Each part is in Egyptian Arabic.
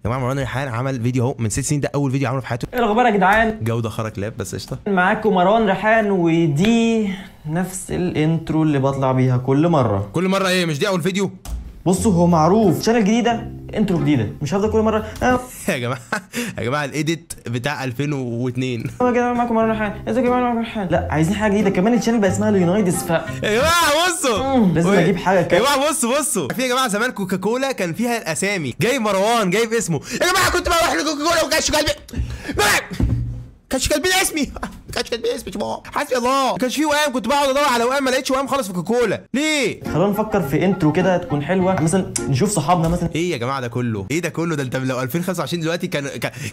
جماعة مروان ريحان عمل فيديو اهو من 6 سنين، ده اول فيديو عمله في حياته. ايه الاخبار يا جدعان؟ جوده خرا كلاب بس قشطه. معاكم مروان ريحان، ودي نفس ال intro اللي بطلع بيها كل مرة. كل مرة ايه؟ مش دي اول فيديو؟ بصوا هو معروف، channel جديدة intro جديدة، مش هفضل كل مرة. يا جماعة يا جماعة ال edit بتاع 2002. يا جماعة معاكم مروان ريحان، ازيكم يا جماعة؟ مروان ريحان. لا عايزين حاجة جديدة كمان. ال channel بقى اسمها ليونايدس، ف يا جماعة بصوا لازم اجيب حاجة كده. يا جماعة بصوا بصوا في يا جماعة زمان كوكاكولا كان فيها الاسامي، جايب مروان جايب اسمه. يا جماعة كنت بروح لكوكاكولا وكانش كاتبين، كانش كاتبين اسمي، كانش كاتبين اسمي شباب، حسبي الله. ما كانش فيه وقام، كنت بقعد ادور على وقام ما لقيتش وقام خالص في كوكولا. ليه؟ خلونا نفكر في intro كده تكون حلوة، مثلا نشوف صحابنا مثلا. ايه يا جماعة ده كله؟ ايه ده كله؟ ده انت لو 2025 دلوقتي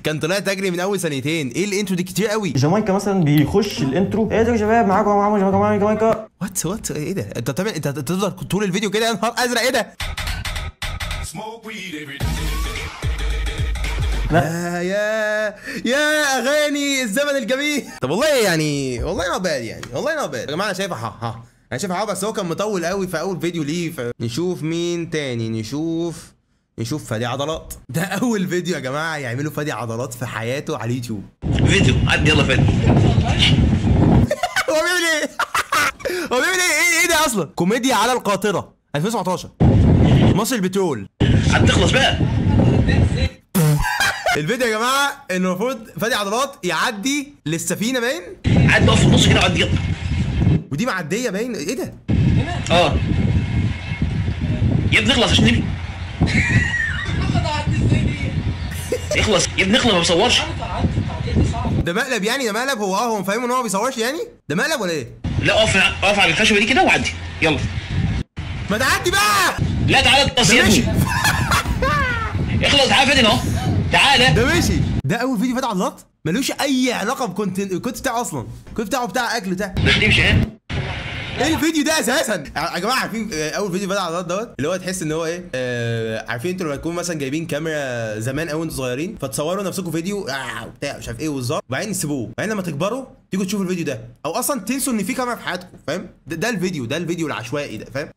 كان طلعت اجري من اول ثانيتين. ايه ال intro دي كتير قوي. جامايكا مثلا بيخش ال intro، ايه ده يا شباب معاكم معاكم جامايكا. what what ايه ده؟ انت بتعمل، انت تفضل طول الفيديو كده؟ يا نهار ازرق ايه ده؟ يا يا اغاني الزمن الجميل. طب والله يعني والله not bad، يعني والله not bad يا جماعة. انا شايفها ها انا شايفها، بس هو كان مطول قوي في اول فيديو ليه. نشوف مين تاني، نشوف فادي عضلات. ده اول فيديو يا جماعة يعملوا فادي عضلات في حياته على اليوتيوب. فيديو عدي يلا فادي. هو بيعمل ايه؟ هو بيعمل ايه؟ ايه ده اصلا؟ كوميديا على القاطره 2017 مصر البترول. هتخلص بقى الفيديو يا جماعة. انه المفروض فادي عضلات يعدي للسفينه باين، عدي اقف في النص كده وعدي يلا، ودي معدية باين. ايه ده؟ اه يا ابني اخلص عشان نمشي. اخلص يا ابني اخلص، ما بصورش. ده مقلب يعني؟ ده مقلب هو؟ هو فاهم ان هو ما بيصورش يعني؟ ده مقلب ولا ايه؟ لا اقف اقف على الخشبة دي كده وعدي يلا. ما تعدي بقى. لا تعالى اخلص يا ابني. اخلص تعالى فادي اهو، تعالى. ده ماشي. ده اول فيديو فادي عضلات ملوش اي علاقة ب content، ال content بتاعه اصلا، ال content بتاعه بتاع اكل بتاع. ده تمشي ايه؟ ايه الفيديو ده اساسا؟ يا جماعة عارفين اول فيديو فادي عضلات دوت اللي هو تحس ان هو ايه؟ عارفين انتوا لما تكونوا مثلا جايبين كاميرا زمان قوي وانتوا صغيرين، فتصوروا نفسكم فيديو بتاع مش عارف ايه والظرف، وبعدين تسيبوه، بعدين لما تكبروا تيجوا تشوفوا الفيديو ده، او اصلا تنسوا ان في كاميرا في حياتكم، فاهم؟ ده الفيديو، ده الفيديو العشوائي ده، فاهم؟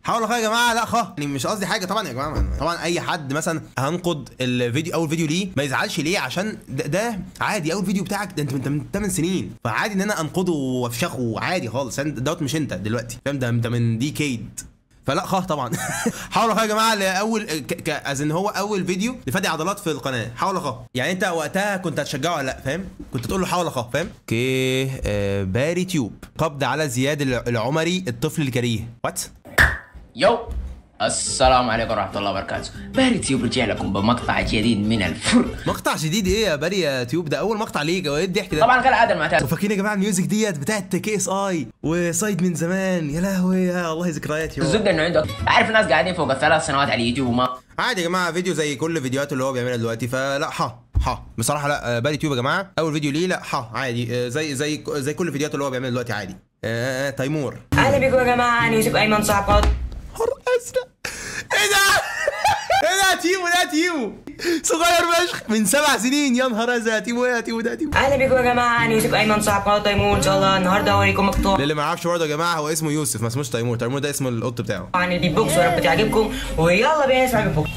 حاول يا جماعة. لا خ يعني مش قصدي حاجة طبعا يا جماعة، طبعا اي حد مثلا هنقد الفيديو اول فيديو ليه ما يزعلش ليه، عشان ده عادي. اول فيديو بتاعك ده انت من 8 سنين، فعادي ان انا انقده وافشخه عادي خالص، دوت مش انت دلوقتي، فاهم؟ ده من decade، فلا خ طبعا. حاول يا جماعة لاول از ان هو اول فيديو لفادي عضلات في القناة، حاول خ يعني انت وقتها كنت هتشجعه ولا لا، فاهم؟ كنت تقول له حاول خ، فاهم؟ okay. باري تيوب قبض على زياد العمري الطفل الكريه. what yo السلام عليكم ورحمة الله وبركاته. باري تيوب رجع لكم بمقطع جديد من الفر. مقطع جديد ايه يا باري يا تيوب؟ ده اول مقطع ليك، هو ايه الضحك ده؟ طبعا كالعادة المعتاد. وفاكرين يا جماعة ال music ديت بتاعت KSI وسايد من زمان؟ يا لهوي يا الله ذكريات. الزبدة انه عنده، عارف الناس قاعدين فوق الثلاث سنوات على اليوتيوب وما عادي يا جماعة، فيديو زي كل فيديوهاته اللي هو بيعملها دلوقتي، فلا ح بصراحة. لا باري تيوب يا جماعة اول فيديو ليه لا ح عادي، زي زي زي كل فيديوهاته اللي هو بيعملها دلوقتي عادي. تيمور اهلا بكم يا جماعة، انا يوسف ايمن صاحب قناة. ازرق ايه ده؟ ايه ده يا تيمو؟ ده تيمو صغير فشخ من 7 سنين، يا نهار ازرق يا تيمو. ايه يا تيمو ده يا تيمو؟ اهلا بكم يا جماعة، انا يوسف ايمن صاحب قناة تيمور. ان شاء الله النهارده هوريكم مقطوع للي ما يعرفش برضه يا جماعة، هو اسمه يوسف ما اسموش تيمور، تيمور ده اسم القط بتاعه. عن البيت بوكس، ويا رب تعجبكم، ويلا بينا نسمع البيت بوكس.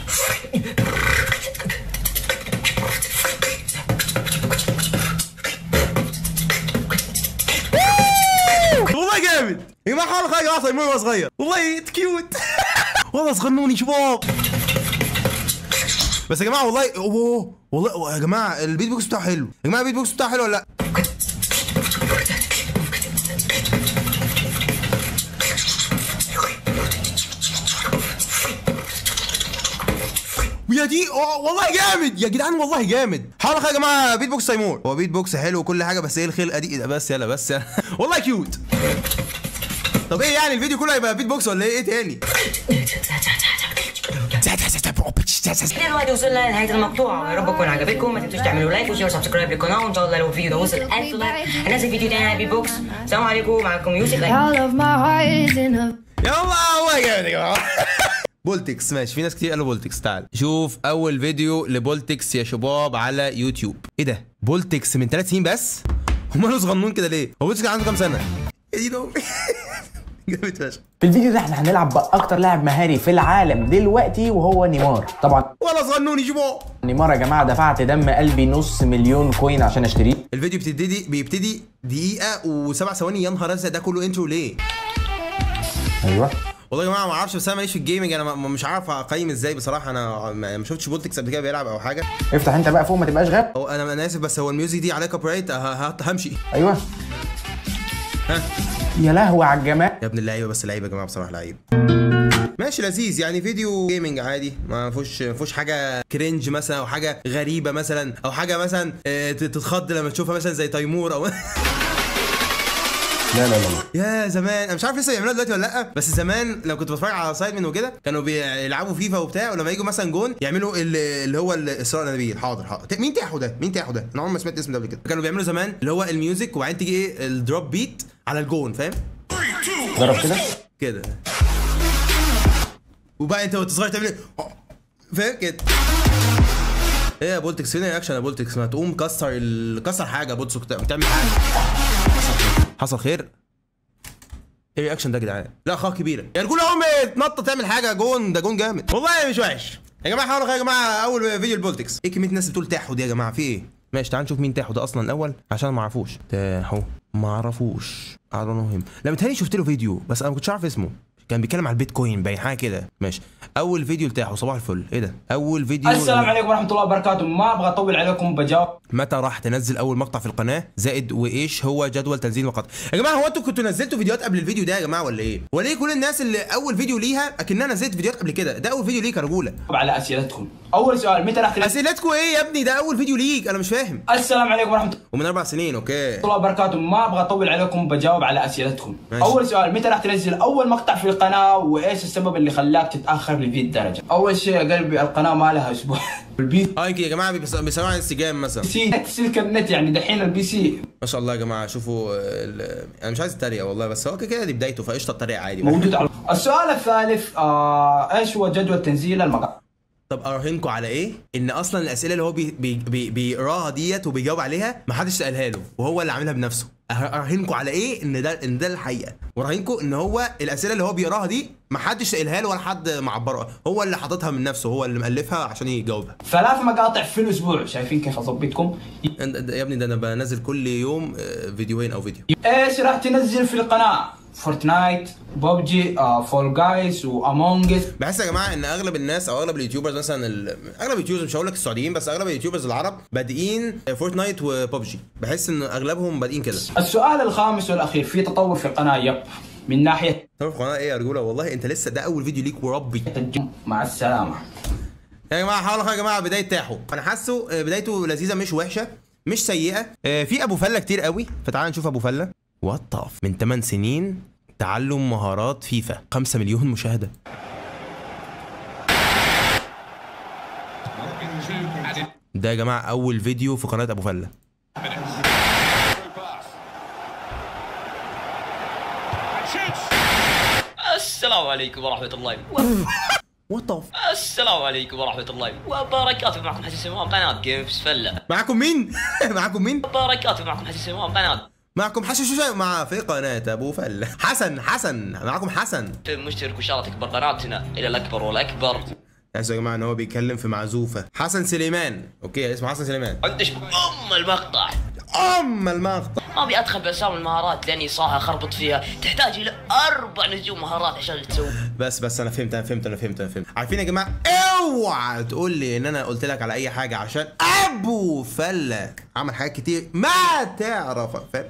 والله جامد يا جماعة، حاول يا جماعة تيمور وهو صغير، والله cute. والله صغنوني شباب. بس يا جماعة والله اوه والله يا جماعة البيت بوكس بتاعه حلو يا جماعة، البيت بوكس بتاعه حلو ولا لا؟ ويا دي والله جامد يا جدعان، والله جامد. حاول يا جماعة بيت بوكس تيمور، هو بيت بوكس حلو وكل حاجة، بس ايه الخلقة دي؟ بس يلا بس يلا. والله cute. طب ايه يعني الفيديو كله هيبقى بيت بوكس ولا ايه؟ ايه تاني؟ دلوقتي وصلنا لنهاية المقطوع، يا رب تكون عجبتكم. ما تنسوش تعملوا like و share و subscribe للقناة، وان شاء الله لو الفيديو ده وصل 1000 like هنزل فيديو تاني على البيت بوكس. السلام عليكم، معاكم يوسف. يلا والله جامد يا جماعة. بولتكس ماشي، في ناس كتير قالوا بولتكس. تعال شوف اول فيديو لبولتكس يا شباب على يوتيوب. ايه ده؟ بولتكس من 3 سنين بس؟ هم ماله صغنون كده ليه؟ هو بولتكس عنده كام سنة؟ ايه دي؟ جامد فشخ. في الفيديو ده احنا هنلعب باكتر لاعب مهاري في العالم دلوقتي وهو نيمار. طبعا ولا صغنون يجيبوه نيمار يا جماعة، دفعت دم قلبي 500,000 coin عشان اشتريه. الفيديو بيبتدي 1:07 دقيقة. يا نهار ازرق، ده كله intro ليه؟ ايوه والله يا جماعة ما اعرفش، بس انا ماليش في ال gaming، انا مش عارف اقيم ازاي بصراحة. انا ما شفتش بولتكس قبل كده بيلعب او حاجة. افتح انت بقى فوق ما تبقاش غاب. هو انا اسف، بس هو ال music دي عليها copyright، همشي. ايوه ها يا لهوي على الجمال يا ابن اللعيبة. بس لعيبة يا جماعة بصراحة، لعيب. ماشي لذيذ يعني، فيديو gaming عادي، ما فيهوش حاجة cringe مثلا او حاجة غريبة مثلا او حاجة مثلا تتخض لما تشوفها مثلا زي تيمور او لا لا لا يا زمان. انا مش عارف لسه بيعملوها دلوقتي ولا لا، بس زمان لو كنت بتفرج على سايد من وكده كانوا بيلعبوا فيفا وبتاع، ولما يجوا مثلا جون يعملوا اللي هو الاسراء النبيل. حاضر حاضر، مين تاحو ده؟ مين تاحو ده؟ انا عمري ما سمعت الاسم ده قبل كده. كانوا بيعملوا زمان اللي هو ال music وبعدين تيجي ايه ال drop beat على الجون، فاهم؟ جرب كده كده، وبقى انت وانت صغير تعمل ايه؟ فاهم كده؟ ايه يا بولتكس، فين ال reaction يا بولتكس؟ ما تقوم كسر حاجة بولتكس، تعمل حاجة. حصل خير. ايه ال reaction ده يا جدعان؟ لا خا كبيرة يا رجوله، امي تنط تعمل حاجة. جون ده جون جامد والله، مش وحش يا جماعة. حاولوا يا جماعة اول فيديو البولتكس. ايه كمية الناس بتقول تاحو دي يا جماعة؟ في ايه؟ ماشي تعال نشوف مين تاحو ده اصلا الاول عشان ما اعرفوش. تاحو ما اعرفوش، I don't know him. لا متهيألي شفت له فيديو بس انا ما كنتش عارف اسمه، كان بيتكلم على البيتكوين باين حاجة كده. ماشي اول فيديو لتاحو صباح الفل. ايه ده اول فيديو؟ السلام عليكم ورحمة الله وبركاته. ما ابغى اطول عليكم، بجاوب متى راح تنزل اول مقطع في القناة زائد وايش هو جدول تنزيل مقاطع؟ يا جماعة هو انتوا كنتوا نزلتوا فيديوهات قبل الفيديو ده يا جماعة ولا ايه؟ وليه كل الناس اللي اول فيديو ليها اكنها نزلت فيديوهات قبل كده؟ ده اول فيديو ليك يا رجوله. على اسئلتكم. اول سؤال متى راح تنزل؟ اسئلتكم ايه يا ابني؟ ده اول فيديو ليك، انا مش فاهم. السلام عليكم ورحمة ومن 4 سنين. okay الله وبركاته. ما ابغى اطول عليكم، بجاوب على اسئلتكم. ماشي. اول سؤال متى راح تنزل اول مقطع في القناة وايش السبب اللي خلاك تتاخر لذي الدرجة؟ اول شيء يا قلبي القناة ما لها اسبوع. ال PC يا جماعة بيسمعوا على انستجرام مثلا، سي سلك النت يعني دحين ال PC ما شاء الله يا جماعة. شوفوا انا مش عايز اتريق والله، بس هو كده دي بدايته فقشطه الطريقة عادي موجود. على السؤال الثالث ايش هو جدول تنزيل المقاطع؟ طب اراهنكم على ايه؟ ان اصلا الاسئلة اللي هو بيقراها ديت وبيجاوب عليها ما حدش سالها له وهو اللي عاملها بنفسه. اراهنكم على ايه؟ ان ده الحقيقة، وراهنكم ان هو الاسئلة اللي هو بيقراها دي ما حدش سالها له ولا حد معبرها، هو اللي حاططها من نفسه، هو اللي مالفها عشان يجاوبها. 3 مقاطع في الاسبوع، شايفين كيف اظبطكم؟ يا ابني ده انا بنزل كل يوم فيديوهين او فيديو. ايش راح تنزل في القناة؟ فورتنايت، ببجي، فول جايز، وامونج اس. بحس يا جماعة ان اغلب الناس او اغلب ال YouTubers مثلا اغلب ال YouTubers، مش هقول لك السعوديين بس اغلب ال YouTubers العرب بادئين فورتنايت وببجي، بحس ان اغلبهم بادئين كده. السؤال الخامس والاخير، في تطور في القناة؟ yep، من ناحية تطور في القناة ايه يا رجوله؟ والله انت لسه ده اول فيديو ليك وربي. مع السلامة يا جماعة. حاولوا يا جماعة بداية تاحو، انا حاسه بدايته لذيذة، مش وحشة مش سيئه. في ابو فله كتير قوي، فتعال نشوف ابو فله. what من 8 سنين تعلم مهارات فيفا، 5 مليون مشاهدة. ده يا جماعة أول فيديو في قناة أبو فلة. السلام عليكم ورحمة الله what. السلام عليكم ورحمة الله وبركاته. معكم حسن سليمان قناة جيمز فلة. معكم مين؟ معكم مين؟ بركاته. معكم حسن سليمان قناة، معكم حسن شوشة مع في قناة أبو فلة. حسن حسن معكم حسن. مشترك وإن شاء الله تكبر قناتنا إلى الأكبر والأكبر. تحسوا يا جماعة إن هو بيتكلم في معزوفة. حسن سليمان، okay اسمه حسن سليمان. عندش أم المقطع، أم المقطع. ما أبي أدخل بأسامي المهارات لأني صراحة أخربط فيها، تحتاج إلى 4 نجوم مهارات عشان تسوي. بس أنا فهمت أنا فهمت أنا فهمت أنا فهمت. عارفين يا جماعة، أوعى تقول لي إن أنا قلت لك على أي حاجة عشان أبو فلة عمل حاجات كتير ما تعرف، فاهم؟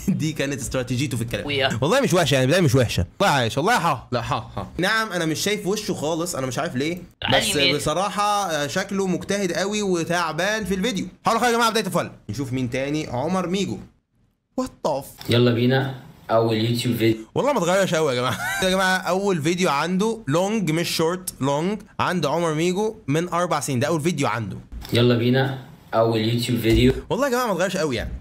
دي كانت استراتيجيته في الكلام. والله مش وحشة يعني، بداية مش وحشة. والله عايش والله. ها لا ها ها. نعم انا مش شايف وشه خالص، انا مش عارف ليه، بس بصراحة شكله مجتهد قوي وتعبان في الفيديو. حاولوا يا جماعة بداية فل. نشوف مين تاني. عمر ميجو. what the. يلا بينا اول يوتيوب فيديو. والله ما اتغيرش قوي يا جماعة. يا جماعة اول فيديو عنده long مش short، long عند عمر ميجو من 4 سنين، ده اول فيديو عنده. يلا بينا اول يوتيوب فيديو. والله يا جماعة ما اتغيرش قوي يعني.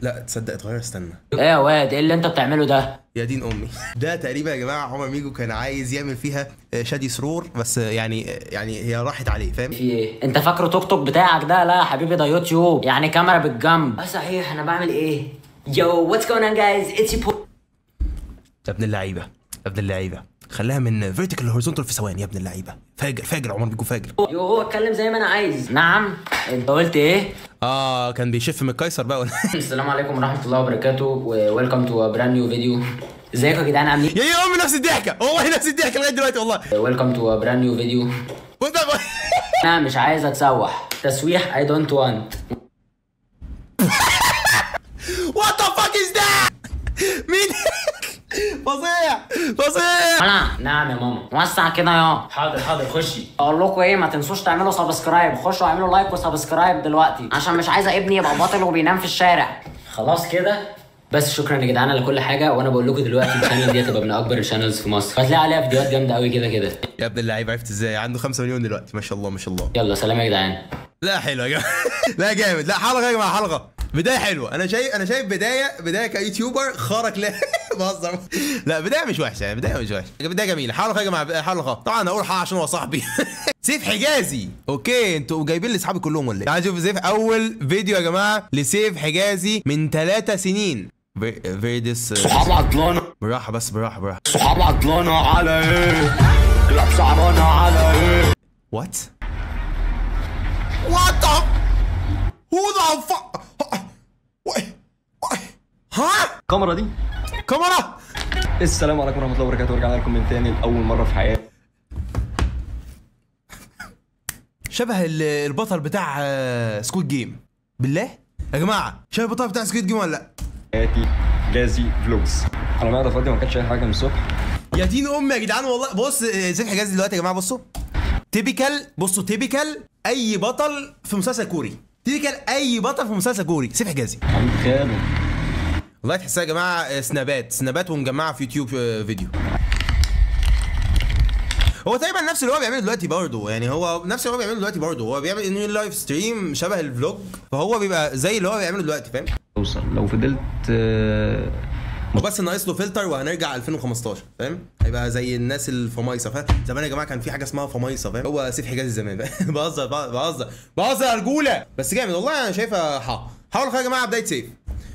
لا تصدق اتغير، استنى. ايه يا واد ايه اللي انت بتعمله ده؟ يا دين امي. ده تقريبا يا جماعة عمر ميجو كان عايز يعمل فيها شادي سرور، بس يعني هي راحت عليه، فاهم؟ في ايه؟ انت فاكره توك توك بتاعك ده؟ لا يا حبيبي ده يوتيوب، يعني كاميرا بالجنب. صحيح انا بعمل ايه؟ yo what's going on guys, it's your يا ابن اللعيبة، يا ابن اللعيبة، خلاها من vertical horizontal في ثواني. يا ابن اللعيبة، فاجر فاجر عمر بيكو فاجر. يوه اتكلم زي ما انا عايز. نعم انت قلت ايه؟ كان بيشف من القيصر بقى. السلام عليكم ورحمة الله وبركاته، و welcome to brand new video. ازيكم يا جدعان عاملين يا امي؟ نفس الضحكة والله، نفس الضحكة لغاية دلوقتي والله. welcome to brand new video. انا مش عايز اتسوح تسويح، I don't want. what the fuck is that؟ مين؟ فظيع فظيع. انا نعم يا ماما، وسع كده يا حاضر حاضر خشي. اقول لكم ايه، ما تنسوش تعملوا subscribe، خشوا اعملوا like و subscribe دلوقتي، عشان مش عايزه ابني يبقى باطل وبينام في الشارع. خلاص كده بس، شكرا يا جدعان على كل حاجة. وانا بقول لكم دلوقتي ال channel دي هتبقى من اكبر ال channels في مصر، هتلاقي عليها فيديوهات جامدة قوي كده كده. يا ابن اللعيبة، عرفت ازاي؟ عنده 5 مليون دلوقتي، ما شاء الله ما شاء الله. يلا سلام يا جدعان. لا حلو يا جماعة. لا جامد، لا حلقة يا جماعة، حلقة بداية حلوة. انا شايف بداية ك YouTuber خارق. لا بهزر، لا بداية مش وحشة يعني، بداية مش وحشة، بداية جميلة. حلقة يا جماعة، حلقة. طبعا هقول حلقة عشان هو صاحبي. سيف حجازي. okay انتوا جايبين لي اصحابي كلهم ولا ايه؟ تعالوا نشوف سيف. اول فيديو يا جماعة لسيف حجازي من 3 سنين. فيديس صحاب عطلانه. بالراحة بس، بالراحة بالراحة. صحاب عطلانه على ايه؟ كلاب صعبانه على ايه؟ what what the who the fuck؟ ها؟ الكاميرا دي كاميرا. السلام عليكم ورحمة الله وبركاته، ورجعنا لكم من تاني لاول مرة في حياتي. شبه البطل بتاع Squid Game. بالله يا جماعة، شبه البطل بتاع Squid Game ولا لا؟ حياتي جازي vlogs. انا معده فاضية، ما كانتش اي حاجة من الصبح. يا دين امي يا جدعان والله. بص سيف حجازي دلوقتي يا جماعة، بصوا typical، بصوا typical اي بطل في مسلسل كوري، typical اي بطل في مسلسل كوري سيف حجازي. خاله والله تحسها يا جماعة سنابات سنابات ومجمعه في يوتيوب فيديو. هو تقريبا نفس اللي هو بيعمله دلوقتي برضه، يعني هو نفس اللي هو بيعمله دلوقتي برضه، هو بيعمل انه live stream شبه ال vlog، فهو بيبقى زي اللي هو بيعمله دلوقتي، فاهم؟ اوصل لو فضلت بس ناقص له فلتر وهنرجع 2015، فاهم؟ هيبقى زي الناس الفمايصه، فاهم؟ زمان يا جماعة كان في حاجة اسمها فمايصه، فاهم؟ هو سيف حجازي زمان. بهزر بهزر بهزر رجوله، بس جامد والله. انا شايفها حاول يا جماعة. بداية سيف،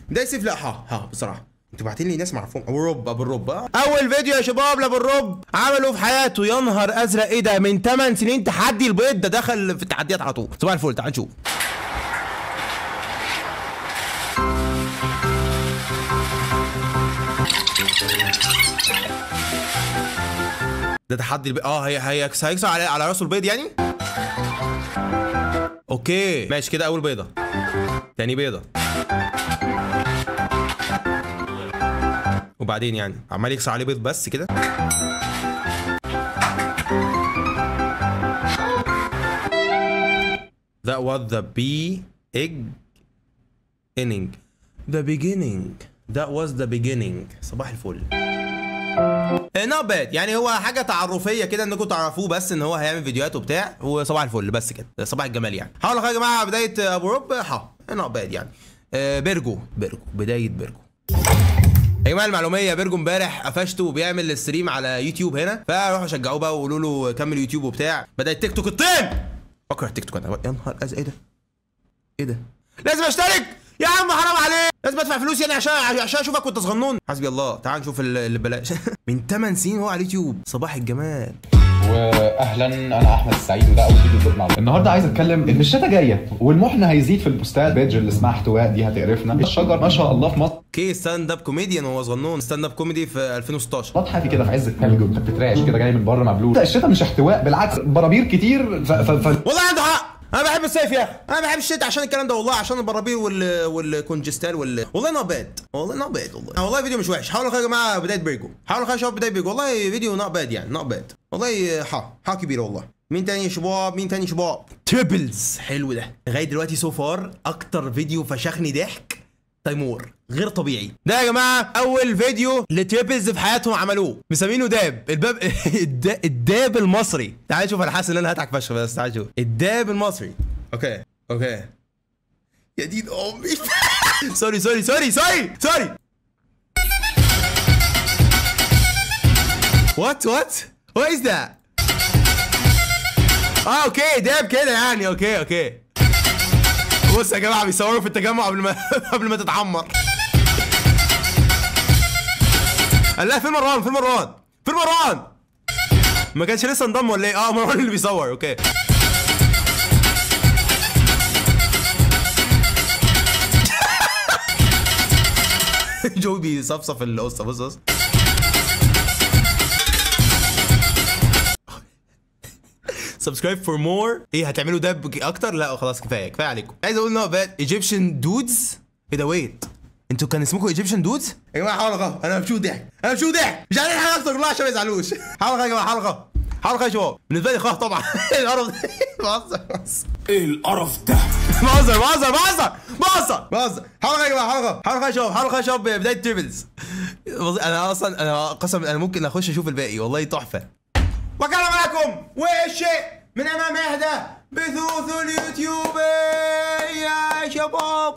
بداية سيف. لا ها بصراحة انتوا باعتين لي ناس معرفهم. ابو الرب، ابو الرب. اول فيديو يا شباب لابو الرب عمله في حياته. يا نهار ازرق، ايه ده؟ من 8 سنين تحدي البيض ده، دخل في التحديات على طول. صباح الفل، تعال نشوف. ده تحدي البيض. هي هيكسر على راسه البيض يعني. okay ماشي كده، اول بيضة، تاني بيضة، وبعدين يعني عمال يكسر عليه بيض بس كده. That was the beginning. The beginning. That was the beginning. صباح الفل. Not bad. يعني هو حاجة تعرفية كده انكم تعرفوه بس ان هو هيعمل فيديوهات وبتاع، وصباح الفل بس كده، صباح الجمال يعني. حاول يا جماعة بداية ابو رب not bad يعني. بيرجو، بيرجو بداية بيرجو. يا جماعة المعلومية، بيرجو امبارح قفشته وبيعمل stream على يوتيوب هنا، فروحوا شجعوه بقى وقولوا له كمل يوتيوب وبتاع. بدأ التيك توك الطين. بكره التيك توك انا، يا نهار ازرق. ايه ده؟ ايه ده؟ لازم اشترك يا عم، حرام عليك، لازم ادفع فلوس يعني عشان اشوفك وانت صغنون. حسبي الله. تعال نشوف اللي ببلاش. من 8 سنين هو على اليوتيوب. صباح الجمال. واهلا، انا احمد السعيد، وده اول فيديو vlog مع النهارده. عايز اتكلم ان الشتا جاية والمحنه هيزيد في البوستات. page اللي اسمها احتواء دي هتقرفنا. الشجر ما شاء الله في مصر. okay stand up comedian وهو صغنون، stand up comedy في 2016. واضحة كده في عز الثلج وانت بتترعش كده جاي من بره مبلول. الشتا مش احتواء، بالعكس برابير كتير. والله عنده حق، انا بحب الصيف يا اخي، انا بحب الشتاء عشان الكلام ده والله، عشان البرابير والكونجستال والله not bad، والله not bad والله. والله فيديو مش وحش. حاولوا يا جماعة بداية بيرجو، حاولوا يا شباب بداية بيرجو، والله فيديو not bad يعني، not bad والله. ح كبيرة والله. مين تاني يا شباب؟ مين تاني يا شباب؟ تريبلز، حلو ده. لغاية دلوقتي so far اكتر فيديو فشخني ضحك تيمور، غير طبيعي ده يا جماعة. اول فيديو لتريبلز في حياتهم عملوه، مسمينه dab الباب. ال dab المصري. تعال شوف، انا حاسس ان انا هضحك فشخ، بس تعال شوف ال dab المصري. okay okay يا دين امي. sorry sorry sorry sorry sorry. what what what is that؟ okay dab كده يعني. okay okay. بص يا جماعة بيصوروا في التجمع قبل ما قبل ما تتعمر. قال لها فين مروان؟ فين مروان؟ فين مروان؟ ما كانش لسه انضم ولا ايه؟ مروان اللي بيصور. okay. جو بيصفصف القصة. بص بص. subscribe for more. ايه هتعملوا ده اكتر؟ لا خلاص كفاية، كفاية عليكم. عايز اقول ان هو بقى Egyptian Dudes. ايه ده؟ wait، انتوا كان اسمكم Egyptian Dudes؟ يا جماعة حلقة، انا بشوف ضحك، انا بشوف ضحك، مش عارفين حاجة اكتر والله عشان ما يزعلوش. حلقة يا جماعة، حلقة حلقة يا شباب. بالنسبة لي خلاص طبعا. القرف ده. بهزر ايه القرف ده؟ بهزر بهزر بهزر بهزر بهزر. حلقة يا جماعة، حلقة حلقة يا شباب، حلقة يا شباب. بداية triples. انا اصلا انا قسم انا ممكن اخش اشوف الباقي والله تحفة. وكان معكم والشيء من امام احدى بثوث اليوتيوب يا شباب.